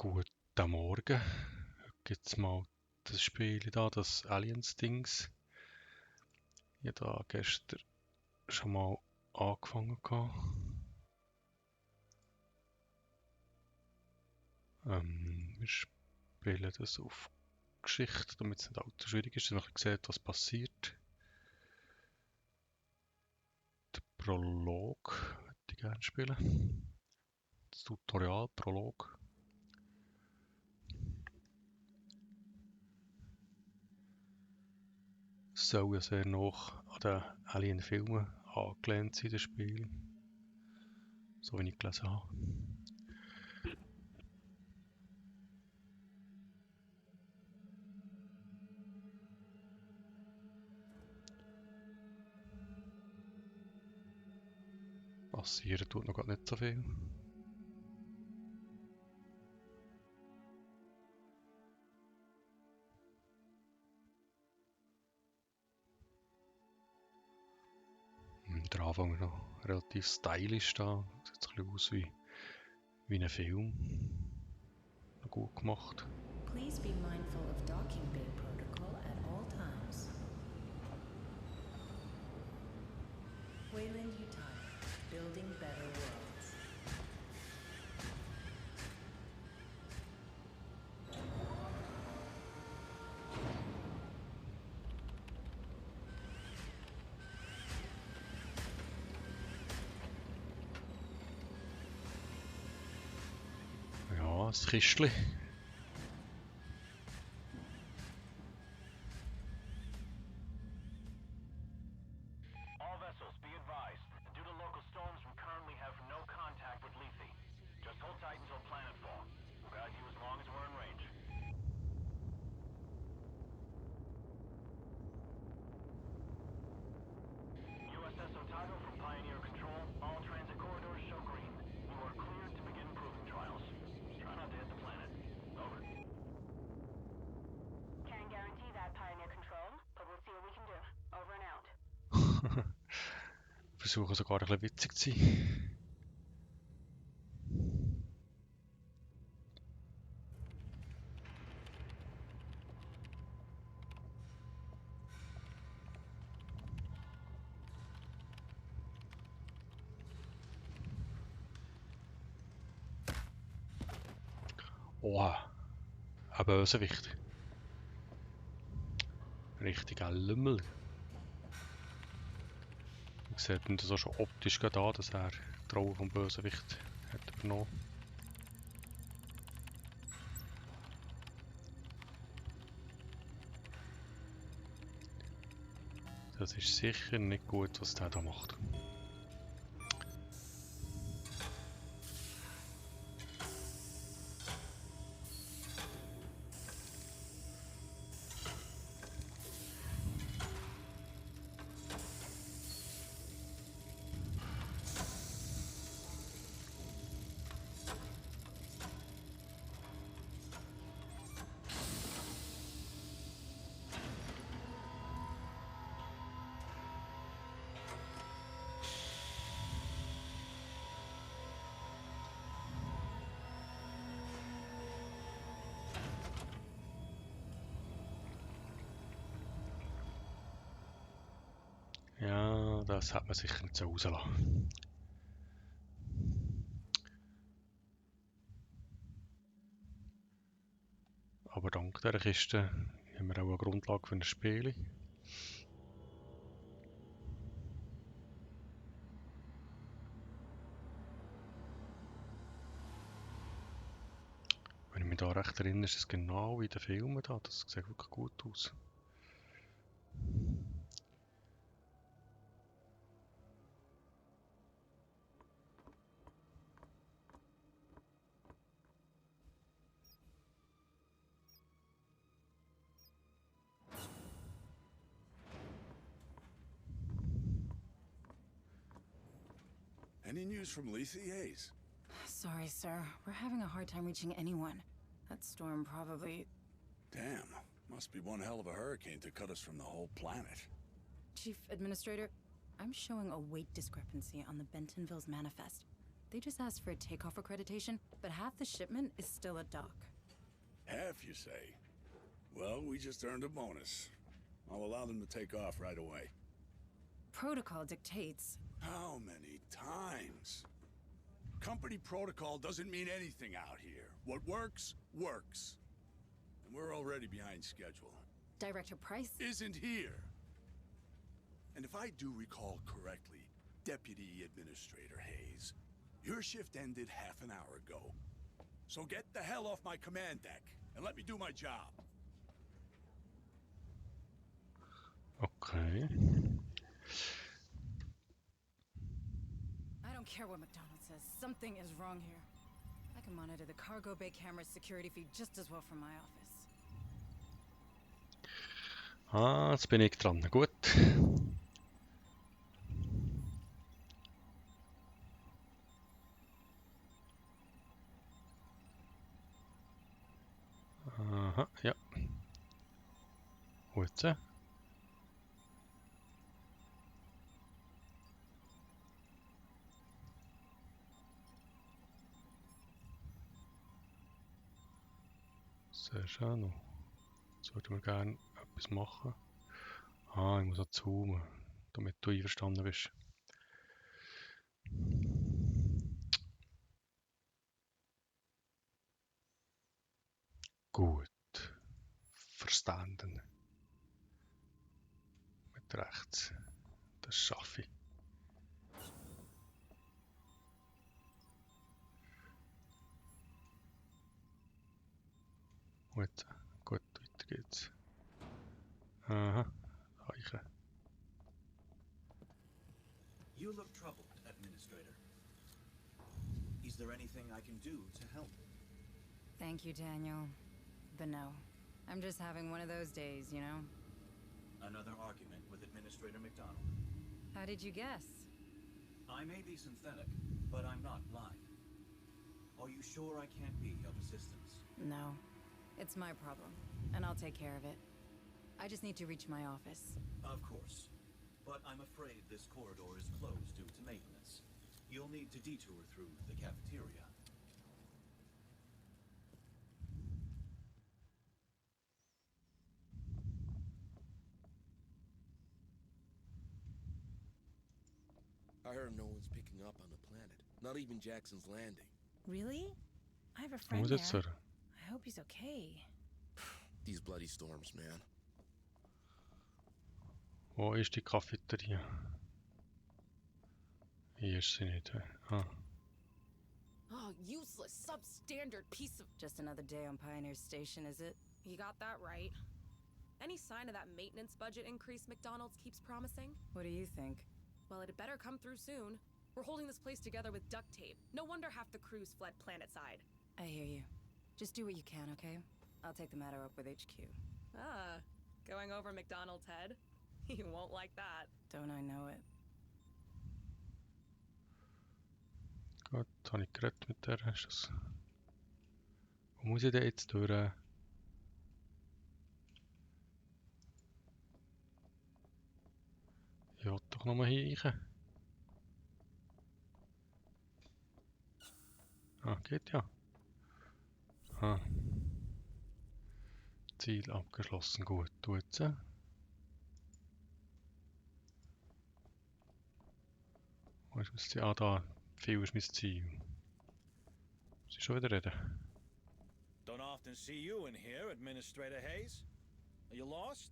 Guten Morgen. Heute gibt es mal das Spiel da, das Aliens-Dings. Ich habe da gestern schon mal angefangen. Wir spielen das auf Geschichte, damit es nicht allzu schwierig ist, dass man sieht, was passiert. Der Prolog würde ich gerne spielen. Das Tutorial, Prolog. Es soll ja sehr noch an den Alien-Filmen angelehnt sein, das Spiel. So wie ich gelesen habe. Passieren tut noch nicht so viel. Der Anfang ist noch relativ stylisch da. Sieht ein bisschen aus wie ein Film. Noch gut gemacht. Please be mindful of docking bay protocol at all times. Wayland Utah, building better worlds. Ja, das Kistchen. All vessels, be advised. Due to local storms, we currently have no contact with Lethe. Just hold tight until planetfall. We'll guide you as long as we're in range. USS Otago from Pioneer Control. All transit corridors show green. You are cleared to begin proving trials. Try not to hit the planet. Over. Can't guarantee that, Pioneer Control, but we'll see what we can do. Over and out. Versuchen sogar ein bisschen witzig zu sein. Oha, ein Bösewicht. Richtiger Lümmel. Man sieht das auch schon optisch gerade an, dass er die Rolle vom Bösewicht hat übernommen. Das ist sicher nicht gut, was der da macht. Ja, das hat man sicher nicht so rauslassen. Aber dank dieser Kiste haben wir auch eine Grundlage für ein Spiel. Wenn ich mich da recht erinnere, ist es genau wie in den Filmen da. Das sieht wirklich gut aus. Any news from Lethe, Hayes? Sorry, sir. We're having a hard time reaching anyone. That storm probably... Damn, must be one hell of a hurricane to cut us from the whole planet. Chief Administrator, I'm showing a weight discrepancy on the Bentonville's manifest. They just asked for a takeoff accreditation, but half the shipment is still at dock. Half, you say? Well, we just earned a bonus. I'll allow them to take off right away. Protocol dictates. How many times? Company protocol doesn't mean anything out here. What works, works. And we're already behind schedule. Director Price? Isn't here. And if I do recall correctly, Deputy Administrator Hayes, your shift ended half an hour ago. So get the hell off my command deck and let me do my job. Okay. I don't care what McDonald says. Something is wrong here. I can monitor the cargo bay camera's security feed just as well from my office. Ah, jetzt bin ich dran. Gut. Aha, ja. Gut. So. Sehr schön. Jetzt würden wir gerne etwas machen. Ah, ich muss auch zoomen, damit du einverstanden bist. Gut. Verstanden. Mit rechts. Das schaffe ich. Gut, gut, weiter geht's. Aha, Eiche. You look troubled, Administrator. Is there anything I can do to help? Thank you, Daniel. But no. I'm just having one of those days, you know? Another argument with Administrator McDonald. How did you guess? I may be synthetic, but I'm not blind. Are you sure I can't be of assistance? No. It's my problem, and I'll take care of it. I just need to reach my office. Of course. But I'm afraid this corridor is closed due to maintenance. You'll need to detour through the cafeteria. I heard no one's picking up on the planet. Not even Jackson's Landing. Really? I have a Wo friend muss there. jetzt her? I hope he's okay. These bloody storms, man. Wo ist die Cafeteria? Hier ist sie nicht. Ah. Oh, useless, substandard piece of... Just another day on Pioneer Station, is it? You got that right. Any sign of that maintenance budget increase McDonald's keeps promising? What do you think? Well, it had better come through soon. We're holding this place together with duct tape. No wonder half the crews fled planetside. I hear you. Just do what you can, okay? I'll take the matter up with HQ. Ah, going over McDonald's head? He won't like that. Don't I know it? Gut, habe ich geredet mit der. Ist das... Wo muss ich denn jetzt durch? Ich will doch nochmal hier rein. Ah, geht ja. Ah. Ziel abgeschlossen, gut. Tut's. Wo ist mein Ziel? Ah, da. Viel ist mein Ziel. Muss ich schon wieder reden? Don't often see you in here, Administrator Hayes. Are you lost?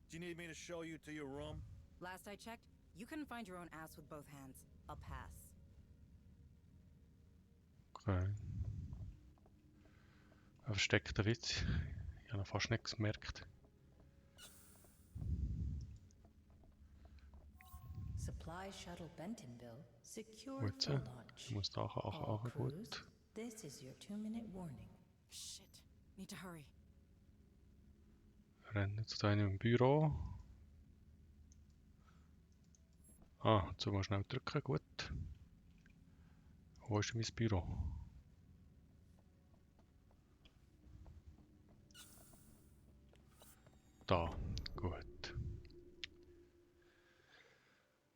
Do you need me to show you to your room? Last I checked, you couldn't find your own ass with both hands. I'll pass. Okay. Ein versteckter Witz. Ich habe noch fast nichts gemerkt. Supply shuttle Bentonville secure Gut, for ich launch. muss da auch All crews, gut. this is your 2-minute warning. Shit. Need to hurry. Rennen zu deinem Büro. Ah, jetzt mal schnell drücken, gut. Wo ist mein Büro? Da, gut.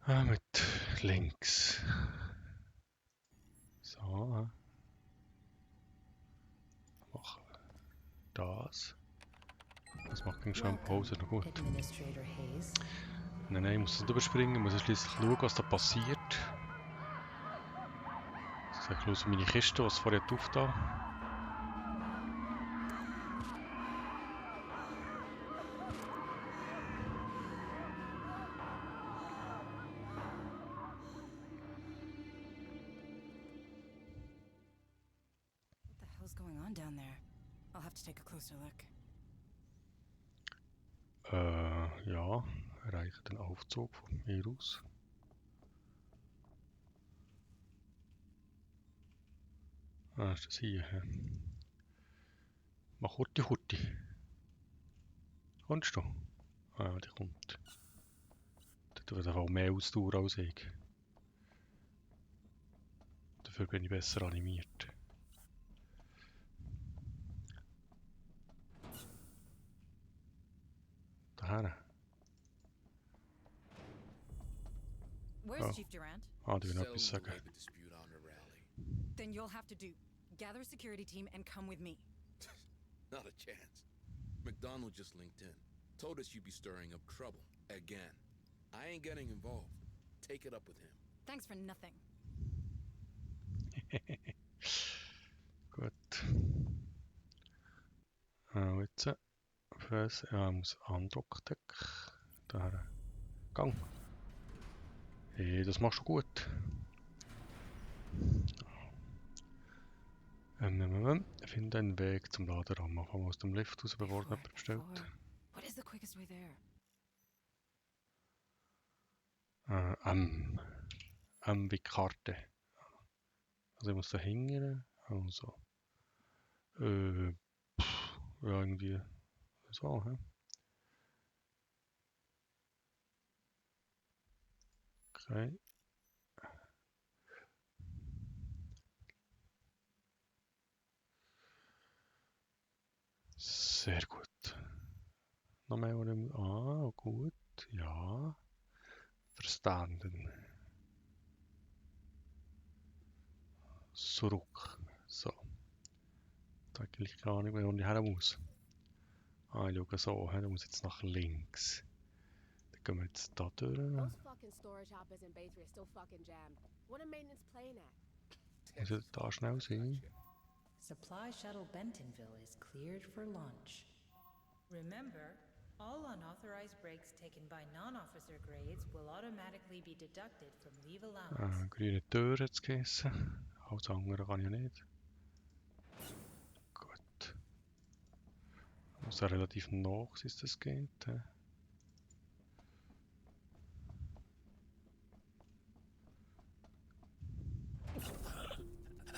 Ah, mit links. So. Machen wir das. Das macht ging schon eine Pause noch gut. Administrator Hayes. Nein, ich muss das nicht überspringen. Ich muss schließlich schauen, was da passiert. Ich sage los meine Kiste, was vorher aufgetan. What the hell's going on down there? I'll have to take a closer look. Ja, erreiche den Aufzug von mir aus. Ah, ist das hier? Hä? Mach Hurti Hurti. Kommst du? Ah ja, die kommt. Das wird einfach mehr Ausdauer als ich. Dafür bin ich besser animiert. Daher. Where's Oh. Chief Durant? Ah, die will noch Settling etwas the sagen. labor dispute on the rally. Then you'll have to gather a security team and come with me. Not a chance. McDonald just linked in. Told us you'd be stirring up trouble. Again. I ain't getting involved. Take it up with him. Thanks for nothing. Gut. Jetzt. Was? Ja, ich muss andrucken. Daher. Gang. Hey, das machst du gut. Finde einen Weg zum Laderaum. Anfangen aus dem Lift raus, bevor jemand bestellt. What is the quickest way there? Wie Karte. Also ich muss da hingehen. Also. Ja, irgendwie so, hä? Okay. Sehr gut. Noch mehr, wo ich... Ah, gut. Ja. Verstanden. Zurück. So. Da habe ich gar nicht mehr, wo ich her muss. Ah, ich schaue so. Da muss jetzt nach links. Dann gehen wir jetzt da durch. Those fucking storage hoppers in Battery are still fucking jammed. What are maintenance playing at? Muss ich da schnell sein? Supply shuttle Bentonville is cleared for launch. Remember, all unauthorized breaks taken by non-officer grades will automatically be deducted from leave allowance. Grüne Tür jetzt gegessen. Alles andere kann ich nicht. Gut. Muss ja relativ nach, bis das geht.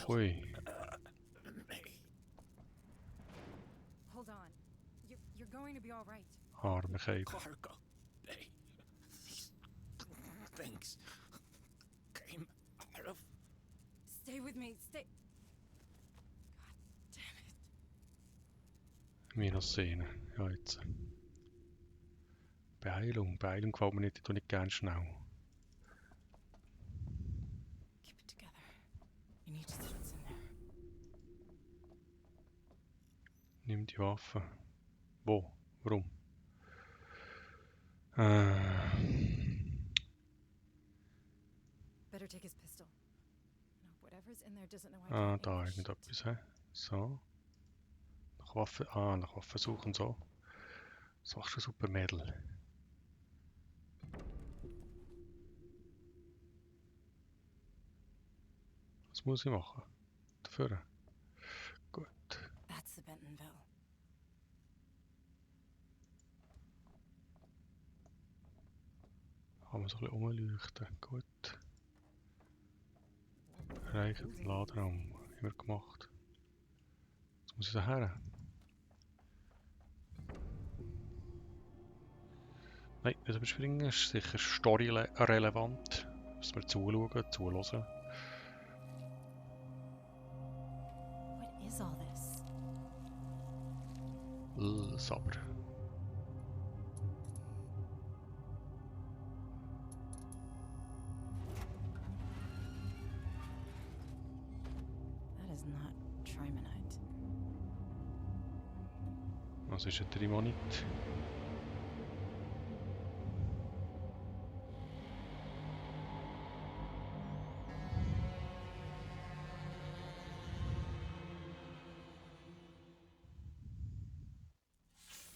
Hui. Hold on. You're going to be all right. Arme Keib. Cargo bay. These things came out of. Stay with me. Stay. God damn it. Minusszene. Ja, jetzt. Beeilung. Beeilung gefällt mir nicht. Ich tue nicht gern schnell. Keep it together. You need to see what's in there. Nimm die Waffe. Wo? Warum? Better take his pistol. No, whatever's in there doesn't know I can't Da English. irgendetwas, hä? So. Nach Waffe. Nach Waffe suchen, so. Das machst du super, Mädel. Was muss ich machen? Dafür. Gut. That's the Bentonville. Kann man so ein bisschen rumleuchten. Gut. Erreichen den Ladenraum. Haben wir gemacht. Jetzt muss ich da her. Nein, das Überspringen ist sicher story-relevant. Müssen wir zuschauen, zuhören. What is all this? Sauber. not trimonite. Was ist ein Trimonit?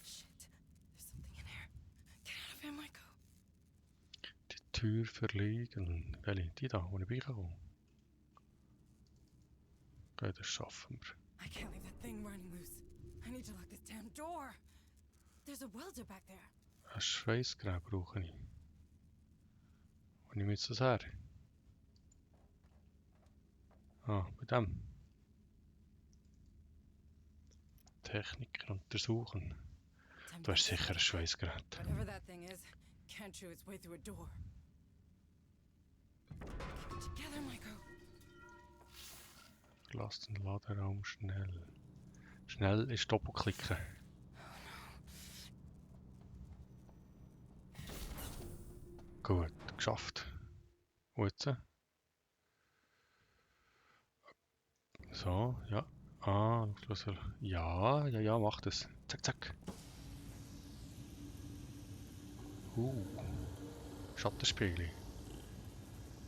Shit. There's something in here. Get out of here, Michael. Die Tür verlegen. Welche? Die da, wo ich reinkomme. Okay, das schaffen wir. I can't leave that thing running loose. I need to lock this damn door. There's a welder back there. Ein Schweißgerät brauche ich. Wo nehme ich jetzt das her? Ah, bei dem. Techniker untersuchen. Du hast sicher ein Schweißgerät. Whatever that thing is, can't chew its way through a door. Keep it together, Michael. Lass den Laderaum schnell. Schnell ist Doppelklicken. Gut, geschafft. Und jetzt? So, ja. Ah, Schlüssel. Ja, mach das. Zack, zack. Schattenspiele.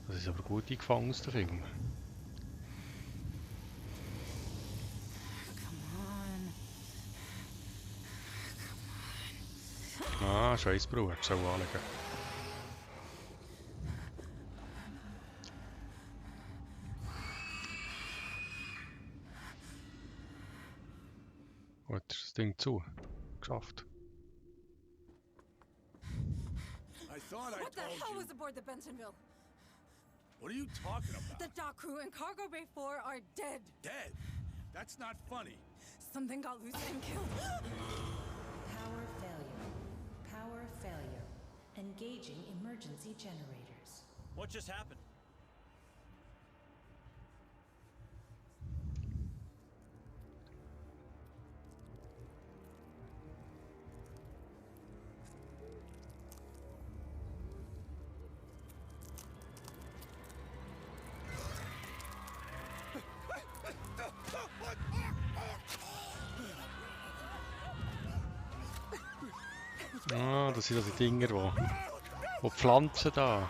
Das ist aber gut eingefangen aus dem Film. Ah, Scheißbrauch, hat soll anlegen. Gut, ist das Ding zu. Geschafft. I thought I What the told hell you. was aboard the Bentonville? What are you talking about? The dock crew and Cargo Bay 4 are dead. Dead? That's not funny. Something got loose and killed. Power failure. Power failure. Engaging emergency generators. What just happened? Ah, das sind also die Dinger, wo die Pflanzen da.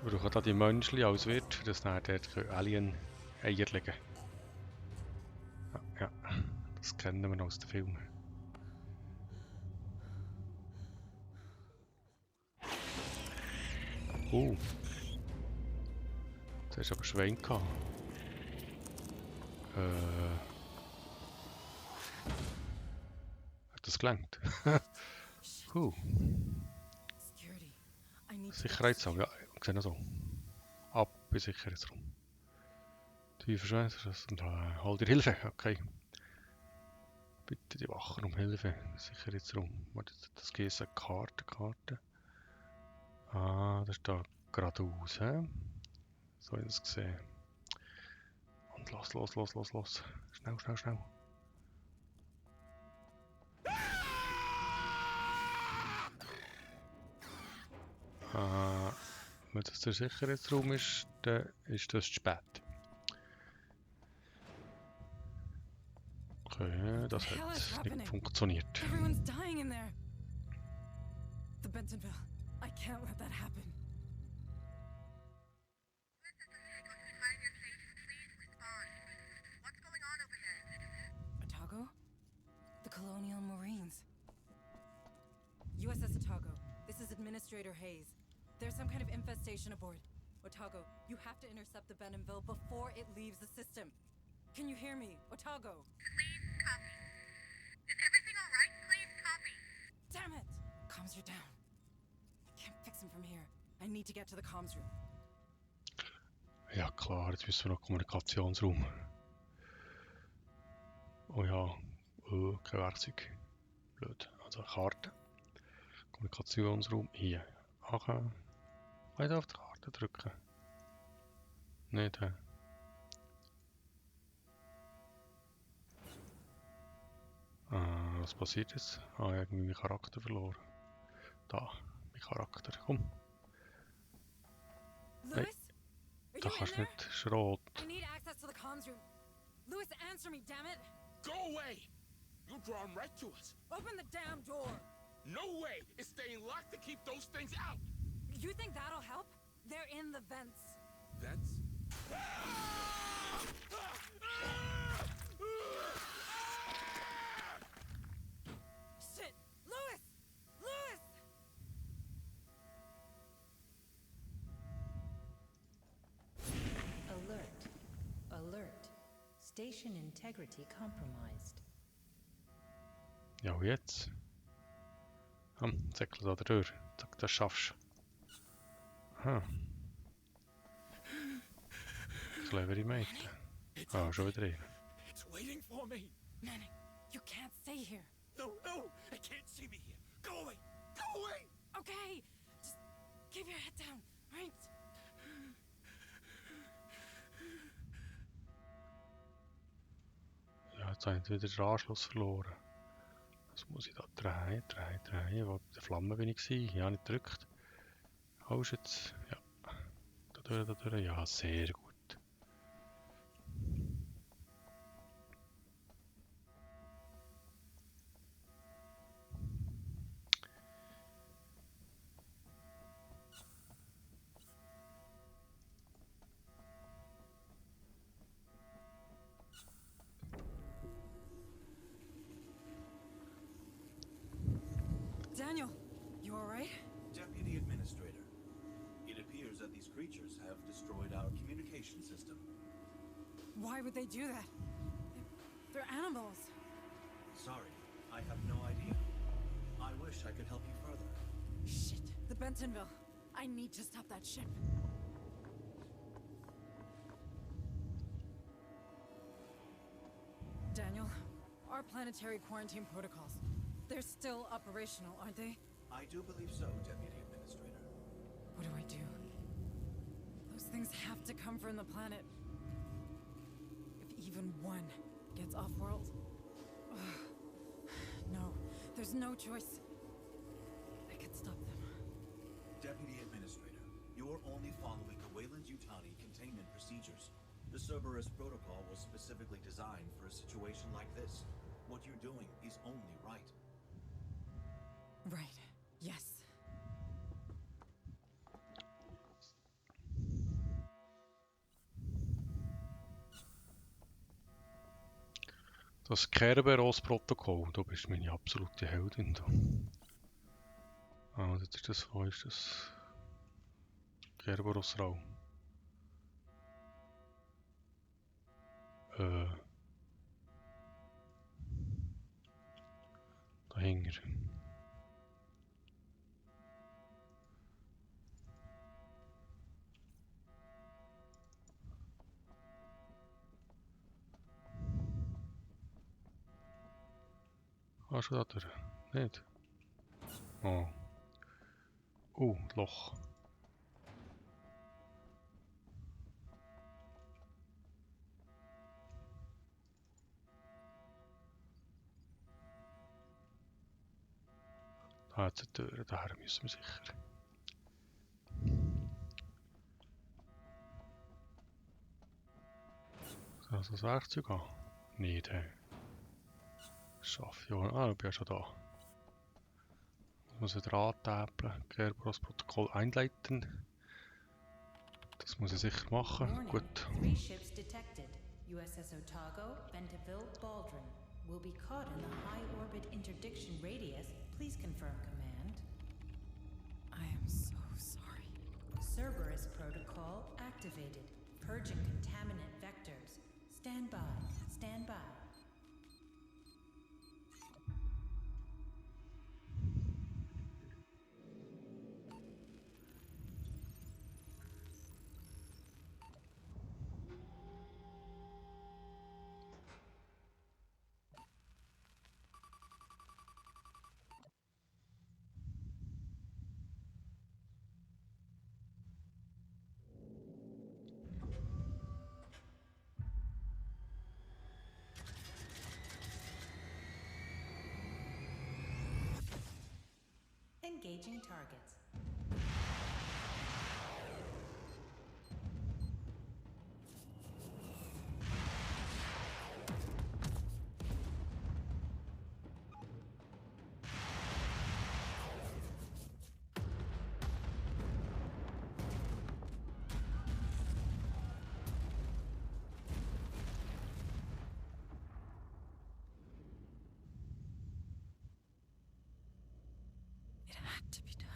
Wir brauchen da die Menschen als Wirt, für das nachher dort Alien-Eier legen. Ja, das kennen wir aus den Filmen. Jetzt hast du aber Schwein gehabt. Hat das gelangt? Security. I need to Sicherheitsraum, ja, genau so. Ab in Sicherheitsraum. Die Verschwendung und hol dir Hilfe, okay. Bitte die Wachen um Hilfe. Sicherheitsraum. Warte, das geht eine Karte. Ah, das ist da geradeaus, hä? So habe ich das gesehen. Und los. Schnell. Wenn das der Sicherheitsraum ist, dann ist das zu spät. Okay, das hat nicht funktioniert. Everyone's dying in there. The Bentonville. I can't let that happen. Otago? The Colonial Marines. USS Otago. This is Administrator Hayes. There's some kind of infestation aboard. Otago, you have to intercept the Bentonville before it leaves the system. Can you hear me? Otago? Please copy. Is everything all right? Please copy. Damn it! Comms are down. I can't fix them from here. I need to get to the comms room. Ja klar, jetzt müssen wir noch Kommunikationsraum. Oh ja, kein Werkzeug. Blöd. Also Karte. Kommunikationsraum hier. Okay. Weiter auf die Karte drücken. Nicht. Was passiert jetzt? Ah, irgendwie meinen Charakter verloren. Da, mein Charakter. Komm. Nein, da kannst du nicht Schrot. I need access to the comms room. Louis, answer me, damn it! Go away! You draw him right to us. Open the damn door! No way! It's staying locked to keep those things out! You think that'll help? They're in the vents. Vents? Shit! Louis! Louis! Alert. Alert. Station integrity compromised. Ja, und jetzt? Säckle da durch. Das schaffst du. Aha. Clevere Mädchen. Ah, schon wieder rein. It's waiting for me. Manning, you can't stay here. No, no, it can't see me here. Go away. Go away. Okay, just keep your head down, right? Ja, jetzt habe ich wieder den Anschluss verloren. Was muss ich da drehen? Wo bei der Flamme bin ich? Ja, nicht gedrückt. Haust jetzt? Ja. Da durch. Ja, sehr gut. Daniel, you alright? Deputy Administrator, it appears that these creatures have destroyed our communication system. Why would they do that? They're animals. Sorry, I have no idea. I wish I could help you further. Shit, the Bentonville. I need to stop that ship. Daniel, our planetary quarantine protocols. They're still operational, aren't they? I do believe so, Deputy Administrator. What do I do? Those things have to come from the planet. If even one gets off-world... No, there's no choice. I can stop them. Deputy Administrator, you're only following the Wayland-Yutani containment procedures. The Cerberus protocol was specifically designed for a situation like this. What you're doing is only right. Right, yes. Das Kerberos-Protokoll, du bist meine absolute Heldin. Da. Ah, jetzt ist das, wo ist das? Kerberos-Raum. Dahinter. Ah, schon da durch. Nicht? Oh. Loch. Da hat es eine Tür, daher müssen wir sicher. Soll ich das Werkzeug haben? Nicht, hey. Schaff, ja. Ah, du bist ja schon da. Ich muss wieder antäpeln. Kerberos-Protokoll einleiten. Das muss ich sicher machen. Warning. Gut. 3 ships detected. USS Otago, Bentonville, Baldwin. Will be caught in the high orbit interdiction radius. Please confirm command. I am so sorry. Cerberus protocol activated. Purging contaminant vectors. Stand by. Stand by. Engaging targets. It had to be done.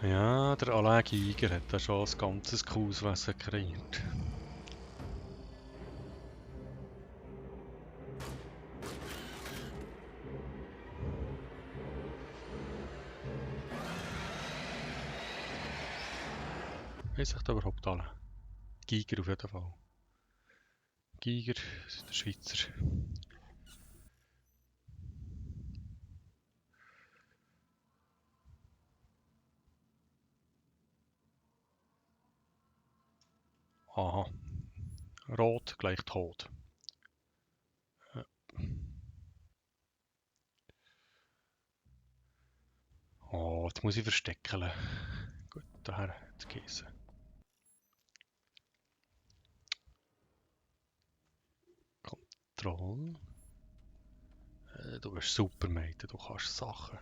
Ja, der Alain Giger hat da schon ein ganzes Kuhswesen kreiert. Wie heißt da überhaupt alle? Giger auf jeden Fall. Giger, das ist der Schweizer. Aha. Rot gleich Tod. Ja. Oh, jetzt muss ich verstecken. Gut, daher jetzt gießen. Kontroll. Du bist super, Mate. Du kannst Sachen.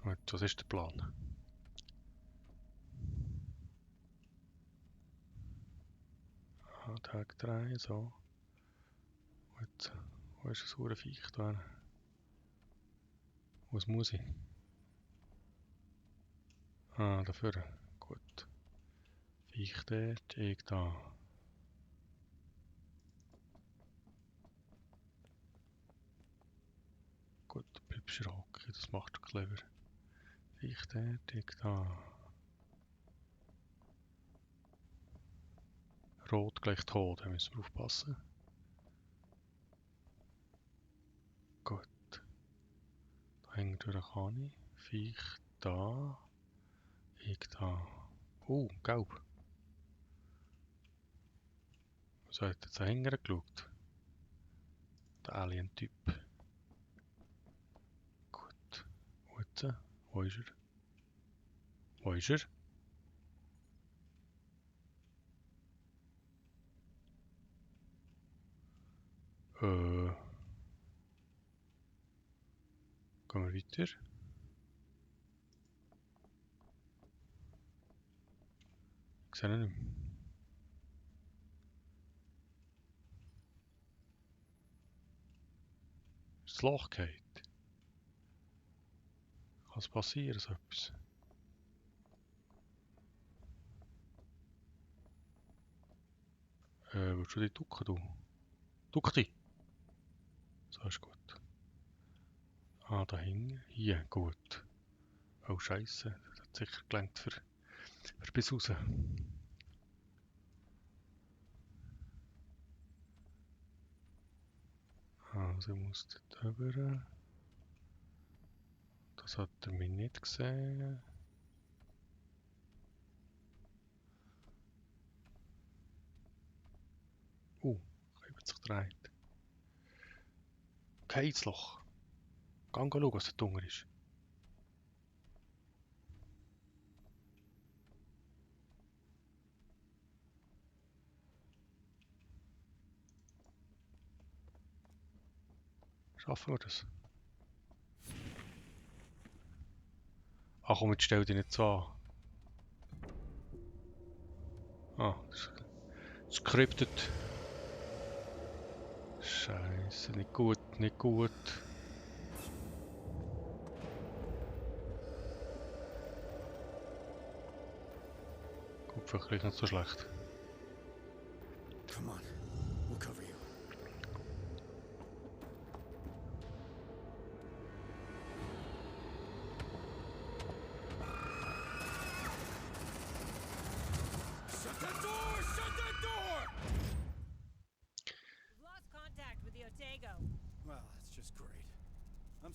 Gut, was ist der Plan? Tag 3, so. Gut. Wo ist das hure Viech da? Was muss ich? Ah, dafür. Gut. Viech dort, ich da. Gut, du bleibst rocken, das macht du clever. Viech dort, ich da. Rot gleich Tod, da müssen wir aufpassen. Gut. Da hängt durch kann ich. Viech da. Ich da. Gelb. Was hat jetzt da hinten geschaut? Der Alien-Typ. Gut. Gut. Wo ist er? Wo ist er? Gehen wir weiter. Ich sehe ihn nicht mehr. Ist das Loch geht? Kann es passieren, so etwas? Willst du dich ducken, du? Duck dich! So ist gut. Ah, da hinten. Hier, gut. Oh, Scheiße. Das hat sicher gelangt für bis raus. Also, ich muss dort rüber. Das hat er mich nicht gesehen. Ich habe sich gedreht. Kein ins Loch. Geh schauen, was da drunter ist. Schaffen wir das? Ach komm, jetzt stell dich nicht so an. Ah, das ist scripted. Scheiße, nicht gut, nicht gut. Gut, vielleicht nicht so schlecht. Come on, we'll cover you.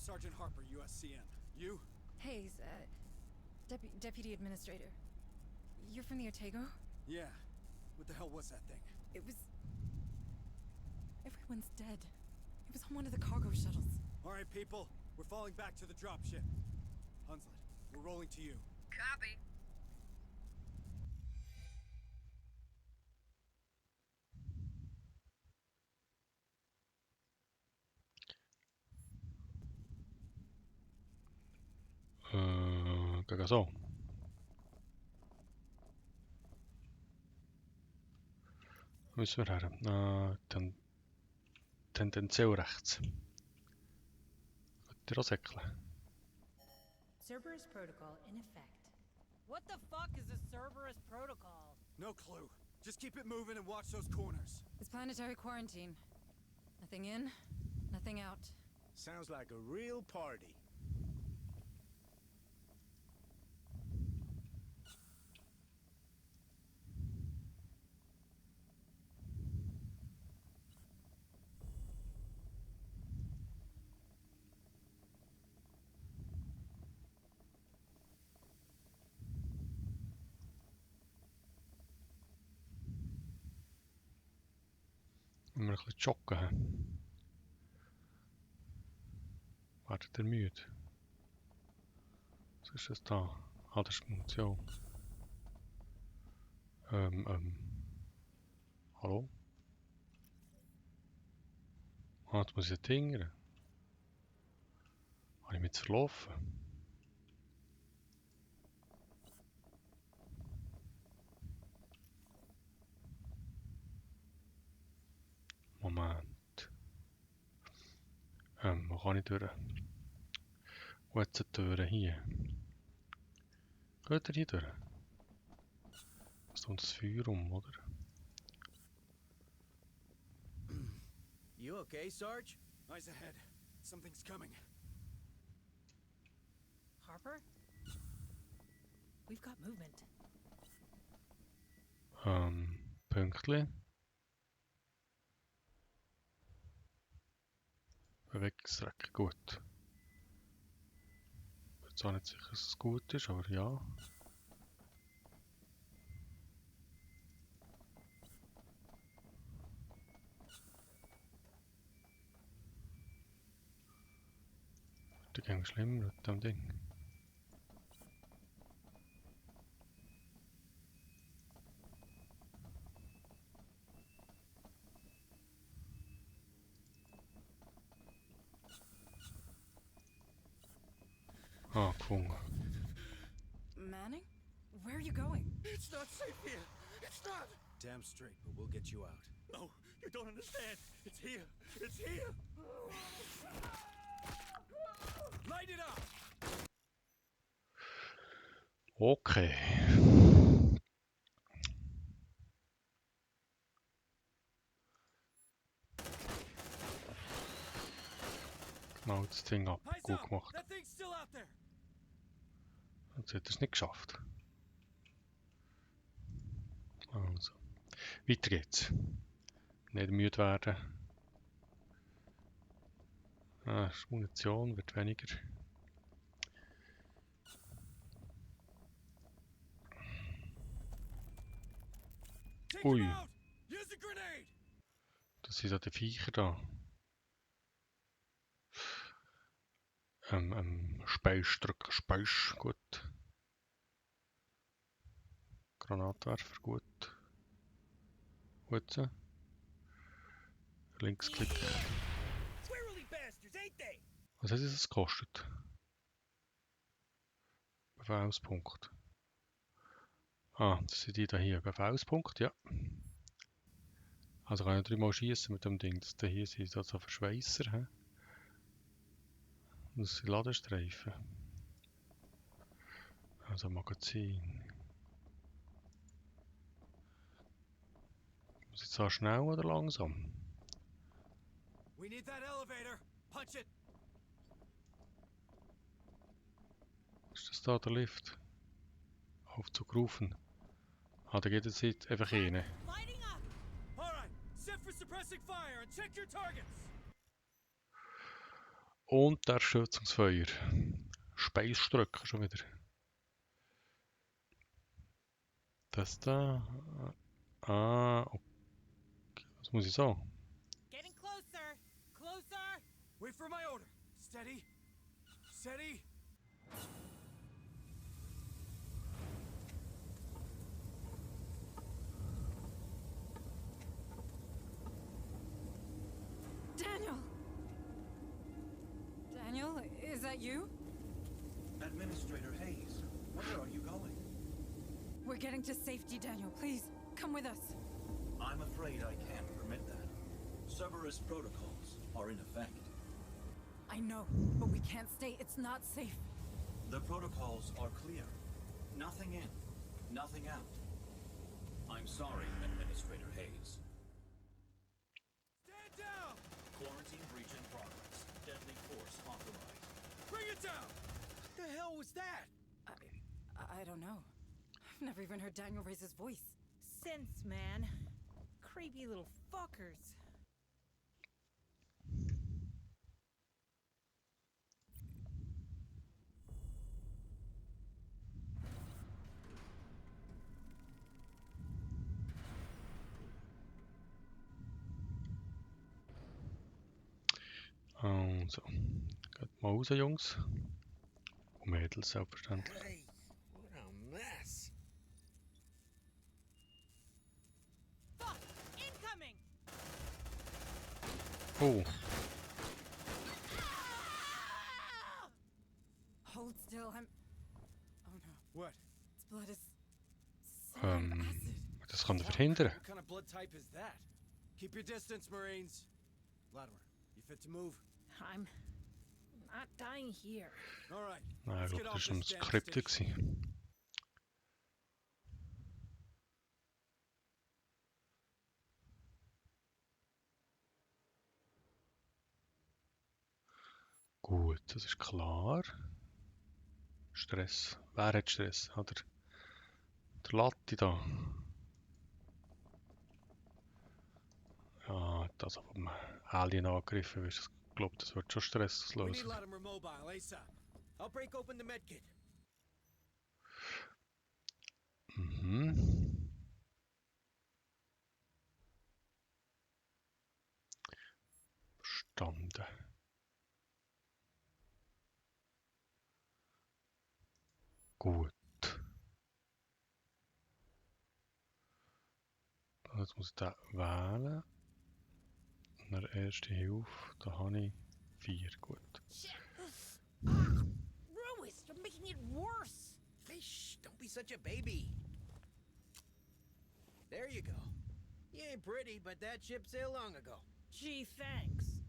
Sergeant Harper, USCN. You? Hayes, Deputy Administrator. You're from the Otago? Yeah. What the hell was that thing? It was... Everyone's dead. It was on one of the cargo shuttles. All right, people. We're falling back to the dropship. Hunslet, we're rolling to you. Copy. Gegen so. Müssen wir her. Tendenziell rechts. Könnt ihr auch säckeln? Cerberus protocol in effect. What the fuck is a Cerberus protocol? No clue. Just keep it moving and watch those corners. It's planetary quarantine. Nothing in, nothing out. Sounds like a real party. Wenn wir ein bisschen joggen haben. Werdet ihr müde? Was ist das da? Ah, das ist Munition. Hallo? Ah, jetzt muss ich tingern. Habe ich mich jetzt verlaufen? Moment. Wo kann ich durch? Wo hat es eine Tür hier? Geht ihr hier durch? Das ist um das Feuer rum, oder? You okay, Sarge? Eyes ahead. Something's coming. Harper? We've got movement. Pünktli. Bewegungsstrecke, gut. Ich bin zwar nicht sicher, dass es gut ist, aber ja. Das ging schlimmer mit dem Ding. Ah, gefunden. Manning? Where are you going? It's not safe here. It's not. Damn straight, but we'll get you out. No, you don't understand. It's here. It's here. Light it up. Okay. Genau das Ding ab. Gut gemacht. That thing's still out there. Jetzt hat er es nicht geschafft. Also. Weiter geht's. Nicht müde werden. Ah, Munition wird weniger. Ui. Das sind ja die Viecher da. Speis drücken, Speis, gut. Granatwerfer, gut. Gut so. Linksklick. Was hat das gekostet? Befehlspunkt. Ah, das sind die da hier. Befehlspunkt, ja. Also kann ich 3-mal schießen mit dem Ding. Das hier sind so Verschweißer. He? Und das sind Ladestreifen. Also Magazin. Muss ich zwar schnell oder langsam? We need that elevator. Punch it. Ist das da der Lift? Aufzug rufen. Ah, da geht jetzt einfach rein. Alright, set for suppressing fire and check your targets. Und der Schützungsfeuer. Speisdrücken schon wieder. Das da. Okay. Was muss ich sagen? Getting closer. Closer. Wait for my order. Steady. Steady. Daniel! Daniel, is that you? Administrator Hayes, where are you going? We're getting to safety, Daniel. Please, come with us. I'm afraid I can't permit that. Cerberus protocols are in effect. I know, but we can't stay. It's not safe. The protocols are clear. Nothing in, nothing out. I'm sorry, Administrator Hayes. Stand down! Quarantine breach in progress. Deadly force authorized. Bring it down! What the hell was that? I don't know. I've never even heard Daniel raise his voice. Synths, man. Creepy little fuckers. Also, geht mal raus, Jungs. Und Mädels, selbstverständlich. Hey, what a mess. Fuck! Incoming! Oh, Hold still. I'm. Oh no. What? Its blood is. Acid. das kann er verhindern. What kind of blood type is that? Keep your distance, Marines. Latimer, you fit to move? I'm not dying here. All right. Nein, ich Let's get glaube, off das war ein this damn Skript. station. Gut, das ist klar. Stress. Wer hat Stress? Hat der Latti da? Ja, das vom Alien angegriffen wird. Ich glaube, das wird schon Stress We need lösen. Latimer mobile ASAP. I'll break open the medkit. Mhm. Verstanden. Gut. Jetzt muss ich den wählen. Und der erste Hilfe, da habe ich 4. Gut. Ruiz, you're making it worse! Hey, shh, don't be such a baby. There you go. You ain't pretty, but that ship sailed long ago. Gee, thanks.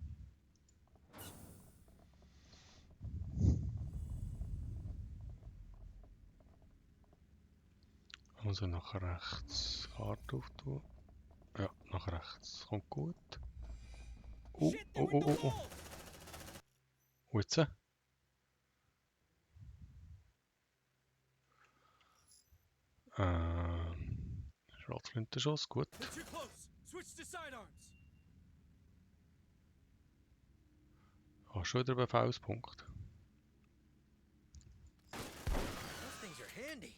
Also nach rechts Karte auftun. Ja, nach rechts. Kommt gut. Oh. Und jetzt? Schrotflintenschuss, gut. Too close. Switch to sidearms. Schon wieder Befehlspunkt. Those things are handy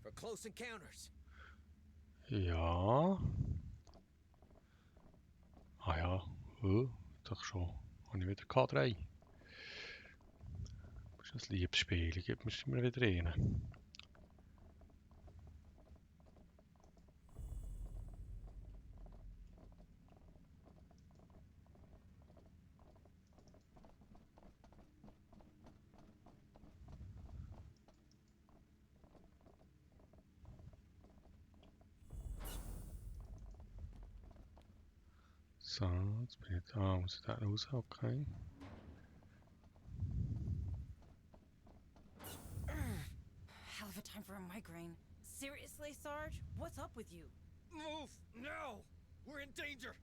for close encounters. Ja. Ah ja. Doch schon. Habe ich wieder K3. Das ist ein liebes Spiel. Gib mir wieder rein. So, jetzt bin ich da. Muss ich da raus? Okay. Hell of a time for a migraine. Seriously, Sarge? What's up with you? Move now. We're in danger.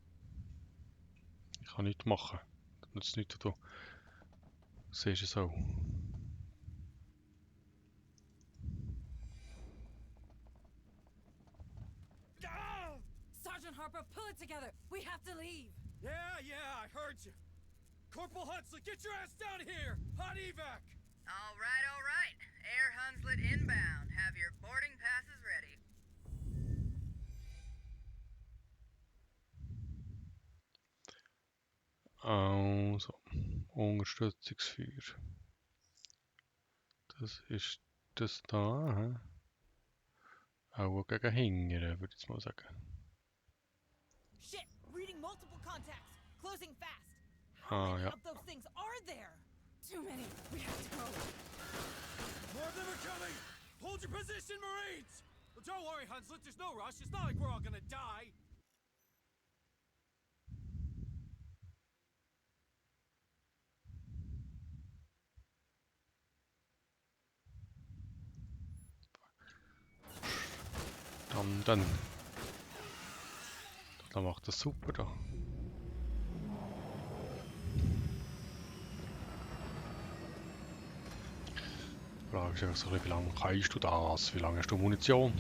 Ich kann nichts machen. Das nützt nichts, du siehst es auch. Sergeant Harper, pull it together. We have to leave. Yeah, I heard you. Corporal Hunslet, get your ass down here! Hot evac! All right. Air Hunslet inbound. Have your boarding passes ready. Also, Unterstützungsfeuer. Das ist das da. Hä? Auch gegen Hingern, würde ich mal sagen. Shit! Reading multiple contacts. Closing fast. Ah, How many ja. of those things are there? Too many. We have to go. More of them are coming! Hold your position, Marines! Well, don't worry, Hunslet, there's no rush. It's not like we're all gonna die. Dann. Da macht das super da. Die Frage ist einfach so, wie lange kannst du das? Wie lange hast du Munition?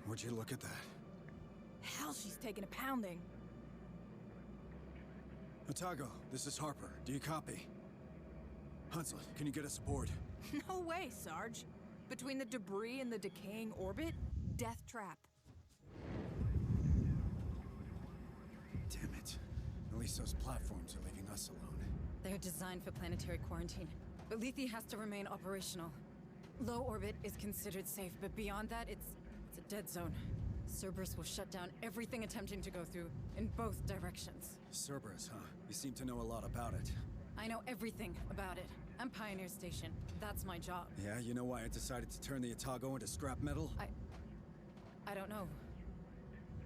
Would you look at that? Hell, she's taking a pounding. Otago, this is Harper. Do you copy? Hunslet, can you get us aboard? No way, Sarge. Between the debris and the decaying orbit, death trap. Damn it. At least those platforms are leaving us alone. They're designed for planetary quarantine, but Lethe has to remain operational. Low orbit is considered safe, but beyond that, it's a dead zone. Cerberus will shut down everything attempting to go through in both directions. Cerberus, huh? You seem to know a lot about it. I know everything about it. I'm Pioneer Station. That's my job. Yeah, you know why I decided to turn the Otago into scrap metal? I don't know.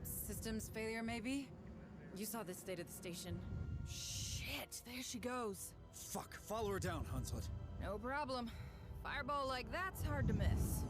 Systems failure, maybe? You saw the state of the station. Shit, there she goes. Fuck, follow her down, Hunslet. No problem. Fireball like that's hard to miss.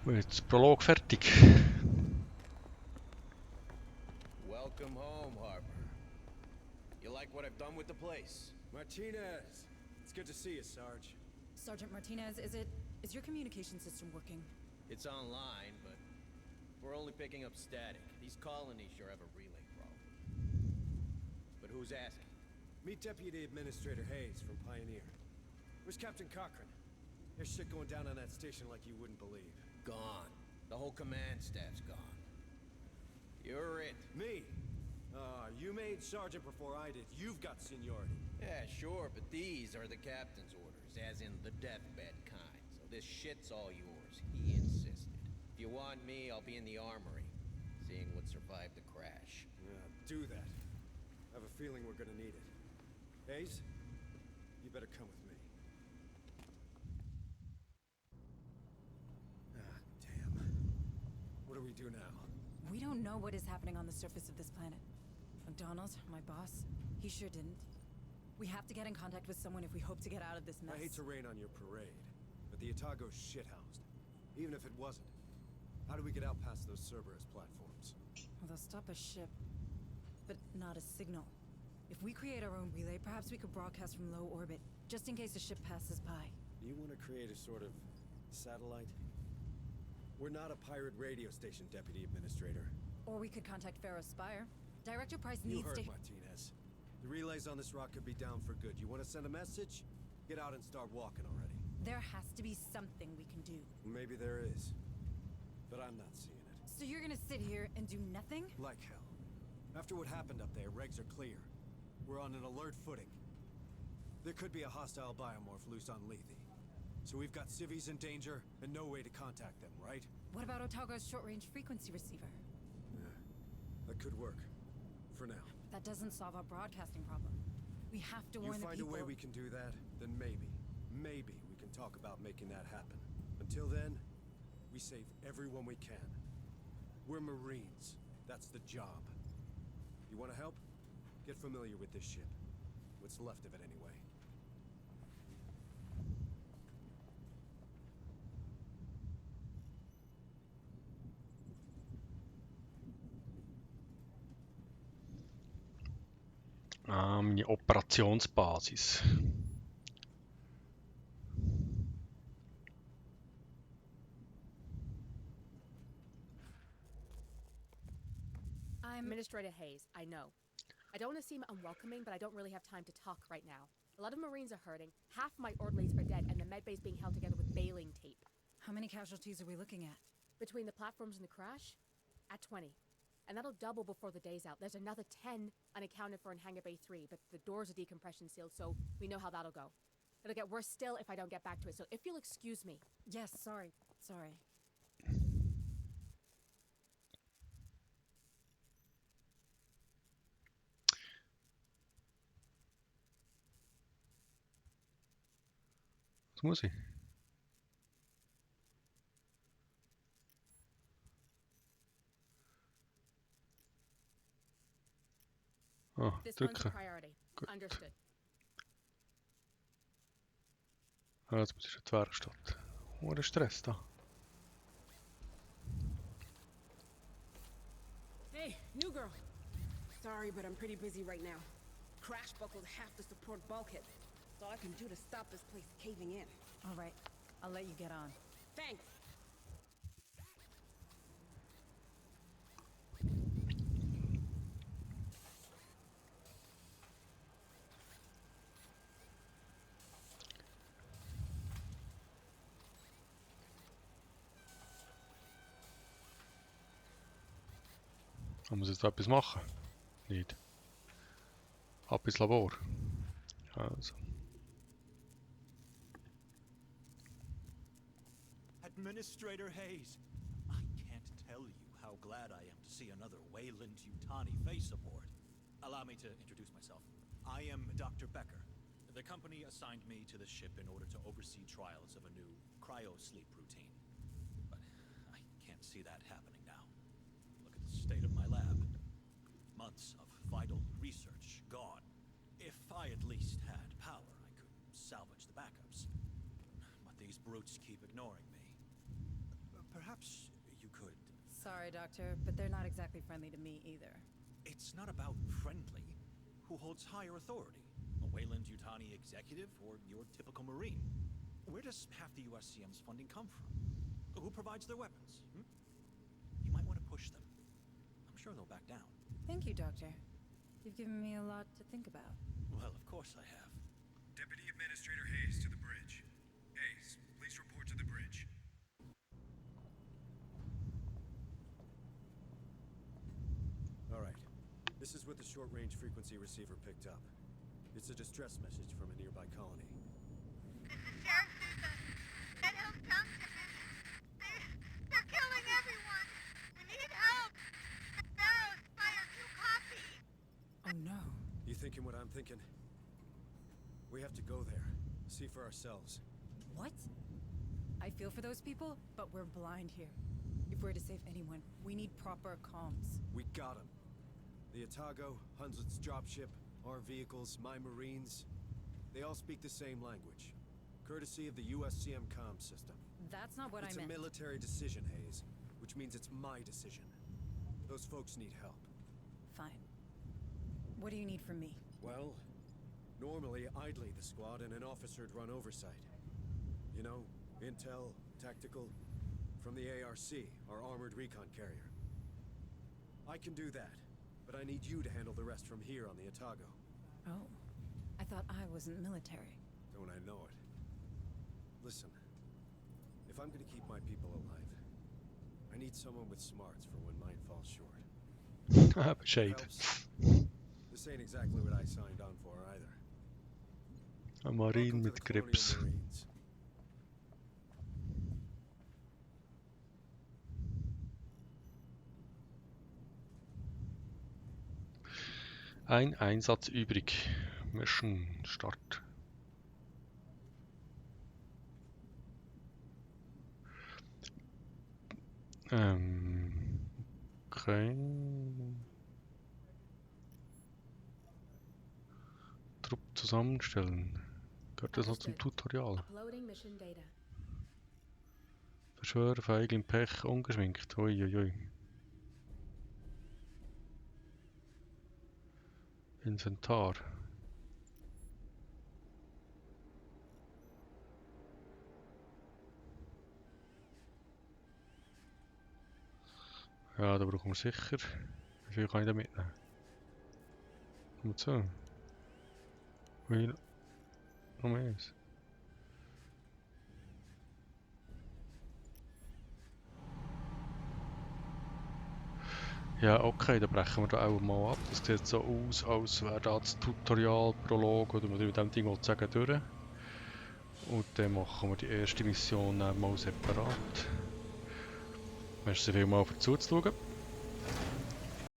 Jetzt Prolog fertig. Welcome home, Harper. You like what I've done with the place? Martinez! It's good to see you, Sarge. Sergeant Martinez, is your communication system working? It's online, but we're only picking up static. These colonies sure have a relay problem. But who's asking? Meet Deputy Administrator Hayes from Pioneer. Where's Captain Cochran? There's shit going down on that station like you wouldn't believe. Gone. The whole command staff's gone. You're it. Me? You made Sergeant before I did. You've got seniority. Yeah, sure, but these are the captain's orders, as in the deathbed kind. So this shit's all yours. He insisted. If you want me, I'll be in the armory, seeing what survived the crash. Yeah, do that. I have a feeling we're gonna need it. Hayes, you better come with me. Ah, damn. What do we do now? We don't know what is happening on the surface of this planet. McDonald, my boss, he sure didn't. We have to get in contact with someone if we hope to get out of this mess. I hate to rain on your parade, but the Otago's shithoused. Even if it wasn't. How do we get out past those Cerberus platforms? Well, they'll stop a ship, but not a signal. If we create our own relay, perhaps we could broadcast from low orbit, just in case a ship passes by. You want to create a sort of satellite? We're not a pirate radio station, Deputy Administrator. Or we could contact Pharaoh's Spire. Director Price You needs heard to... Martinez. The relays on this rock could be down for good. You want to send a message? Get out and start walking already. There has to be something we can do. Maybe there is. But I'm not seeing it. So you're gonna sit here and do nothing? Like hell. After what happened up there, regs are clear. We're on an alert footing. There could be a hostile biomorph loose on Lethe. So we've got civvies in danger and no way to contact them, right? What about Otago's short-range frequency receiver? Yeah, that could work. For now. That doesn't solve our broadcasting problem. We have to warn the people. You find a way we can do that, then maybe we can talk about making that happen. Until then, we save everyone we can. We're Marines. That's the job. You want to help? Get familiar with this ship. What's left of it anyway. Meine Operationsbasis. Administrator Hayes, I know. I don't want to seem unwelcoming, but I don't really have time to talk right now. A lot of Marines are hurting, half my orderlies are dead, and the medbay's being held together with baling tape. How many casualties are we looking at? Between the platforms and the crash? At 20. And that'll double before the day's out. There's another 10 unaccounted for in Hangar Bay 3, but the doors are decompression sealed, so we know how that'll go. It'll get worse still if I don't get back to it, so if you'll excuse me. Yes, sorry. Was muss ich? Ah, This one's a drücken. priority. Gut. Understood. Ah, jetzt muss ich in die Werkstatt. Hoher Stress da. Hey, new girl. Sorry, but I'm pretty busy right now. Crash buckled half the support bulkhead. That's all I can do to stop this place caving in. All right, I'll let you get on. Thanks. Man muss jetzt da etwas machen. Nicht. Ab ins Labor. Also. Administrator Hayes, I can't tell you how glad I am to see another Weyland-Yutani face aboard. Allow me to introduce myself. I am Dr. Becker. The company assigned me to the ship in order to oversee trials of a new cryo-sleep routine. But I can't see that happening now. Look at the state of my lab. Months of vital research gone. If I at least had power, I could salvage the backups. But these brutes keep ignoring me. Perhaps you could... Sorry, Doctor, but they're not exactly friendly to me either. It's not about friendly. Who holds higher authority? A Weyland-Yutani executive or your typical Marine? Where does half the USCM's funding come from? Who provides their weapons? You might want to push them. I'm sure they'll back down. Thank you, Doctor. You've given me a lot to think about. Well, of course I have. Deputy Administrator Hayes to the bridge. Hayes, please report to the bridge. All right. This is what the short-range frequency receiver picked up. It's a distress message from a nearby colony. This is Sheriff Sousa. Get him Junction. They're killing everyone. We need help. Sparrow's fire too copy. Oh no. You thinking what I'm thinking? We have to go there. See for ourselves. What? I feel for those people, but we're blind here. If we're to save anyone, we need proper comms. We got him. The Otago, Hunslet's dropship, our vehicles, my Marines, they all speak the same language. Courtesy of the USCM comm system. That's not what I meant. It's a military decision, Hayes, which means it's my decision. Those folks need help. Fine. What do you need from me? Well, normally I'd lead the squad and an officer'd run oversight. You know, intel, tactical, from the ARC, our armored recon carrier. I can do that, but I need you to handle the rest from here on the Otago. Oh. I thought I wasn't military. Don't I know it? Listen, if I'm gonna keep my people alive, I need someone with smarts for when mine falls short. Shade. This ain't exactly what I signed on for either. A Marine mit Grips. Ein Einsatz übrig. Mission Start. Okay. Trupp zusammenstellen. Gehört das noch zum Tutorial? Verschwören, Feigling, Pech, ungeschminkt. Uiuiui. Inventar. Ja, da brauchen wir sicher. Wie viel kann ich da mitnehmen? Nur so. Wie? Noch eins. Ja, okay, dann brechen wir da auch mal ab. Das sieht so aus, als wäre da das Tutorial, Prolog oder was ich mit dem Ding sagen durch. Und dann machen wir die erste Mission mal separat. Merci vielmals für zuzuschauen.